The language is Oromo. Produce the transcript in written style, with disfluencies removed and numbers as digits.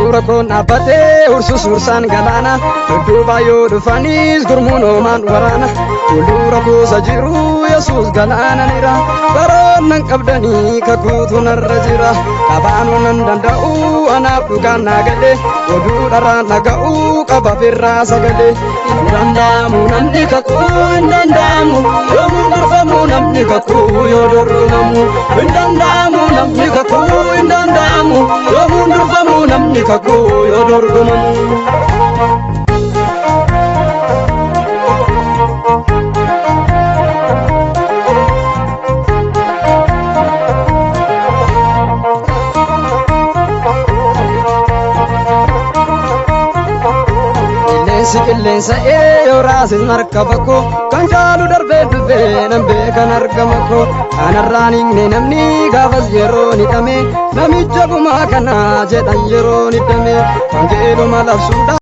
Fuuldura koon dhaabbatee ursus ursaan galaana. Dudduuba yoo dhufanis gurmuun hoomaan waraana. Fuuldura koosa jiru Yesuus galaana nira. Baroon nan qabdanii kakuutu narra jira. Qabaanuu nan danda'u anaaf dhugaan naa galee. Oduu dharaan dhaga'uu qaba firraa sagalee. Hin danda'amu namni kakuu hin danda'amu. Yoomuu durfamu namni kakuu yoo dorgomamu. Hin danda'amu namni kakuu hin danda'amu. Yoomuu durfamu namni kakuu yoo dorgomamu. Qilleensi qilleensa ee yoo raasis markaba koo kan caalu darbee dhufee nan beekan argama koo kanarraan hiikne namni gaafas yeroo ni dhame namicha gumaa kana jedhan yeroo ni dhame wangeeluma labsuudha.